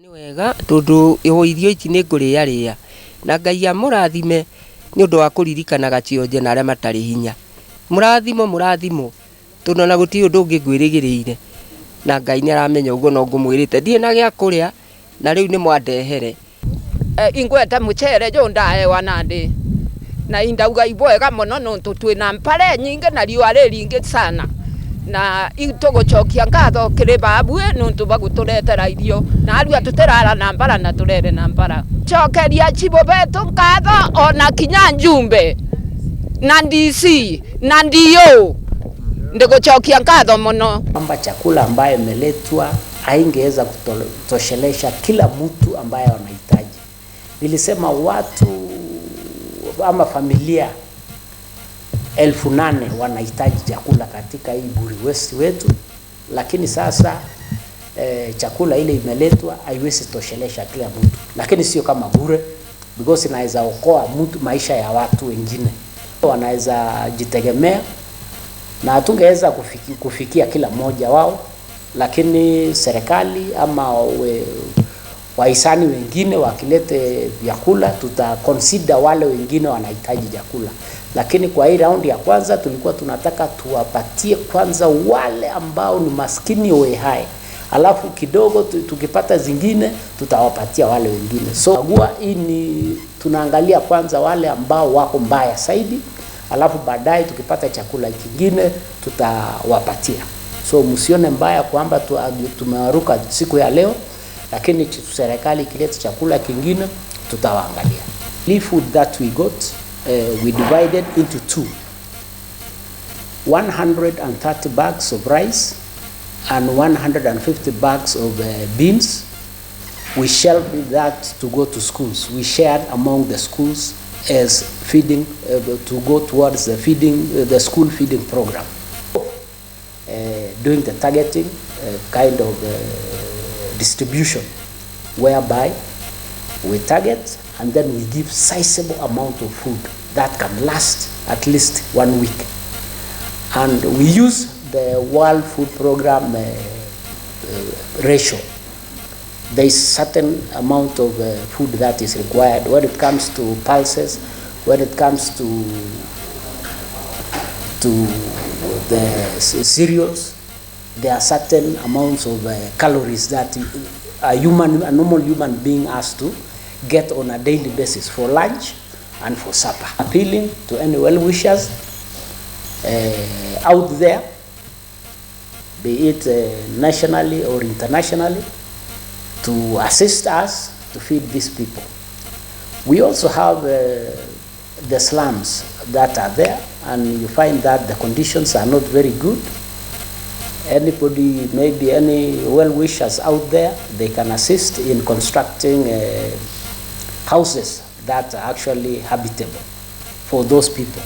Nĩ wega tondũ irio ici nĩ ngũrĩarĩa na Ngai amũrathime nĩ ũndũ wa kũririkanaga cionje na arĩa matarĩ hinya. Mũrathimo mũrathimo tondũ ona gũtirĩ ũndũ ũngĩ ngwĩrĩgĩrĩire na Ngai nĩ aramenya ũguo no ngũmwĩrĩte ndirĩ na gĩa kũrĩa na rĩu nĩ mwandehere. Ingweta muchere jo ndahewa nandi na indauga ibwega muno nontu twina mpare nyingi na riua riringi sana na itugucokia ngatho kiri babue nontu baguturetera irio na arua tutirara na mbara na turere na mbara cokeria chibo betu ngatho ona kinya njumbe na DC na ndio ndigucokia ngatho muno. Kwamba chakula ambayo imeletwa haingeweza kutoshelesha kila mtu ambaye anahitaji. Nilisema watu ama familia 8,000 wanahitaji chakula katika hii Buri West wetu, lakini sasa chakula ile imeletwa haiwezi toshelesha kila mtu, lakini sio kama bure because inaweza okoa mtu maisha ya watu wengine wanaweza jitegemea, na hatungeweza kufikia kila mmoja wao, lakini serikali ama wahisani wengine wakilete vyakula tuta consider wale wengine wanahitaji chakula. Lakini kwa hii round ya kwanza tulikuwa tunataka tuwapatie kwanza wale ambao ni maskini hai, alafu kidogo tukipata zingine tutawapatia wale wengine. So agua hii ni tunaangalia kwanza wale ambao wako mbaya zaidi, alafu baadaye tukipata chakula kingine tutawapatia. So msione mbaya kwamba tumewaruka siku ya leo, lakini serikali ikileta chakula kingine tutawaangalia. The food that we got, we divided into two. 130 bags of rice and 150 bags of beans. We shelved that to go to schools. We shared among the schools as feeding, to go towards the feeding, the school feeding program. Doing the targeting kind of distribution, whereby we target and then we give sizable amount of food that can last at least 1 week. And we use the World Food Program ratio. There is certain amount of food that is required when it comes to pulses, when it comes to the cereals. There are certain amounts of calories that a normal human being has to get on a daily basis for lunch and for supper. Appealing to any well-wishers out there, be it nationally or internationally, to assist us to feed these people. We also have the slums that are there, and you find that the conditions are not very good. Anybody, maybe any well-wishers out there, they can assist in constructing houses that are actually habitable for those people.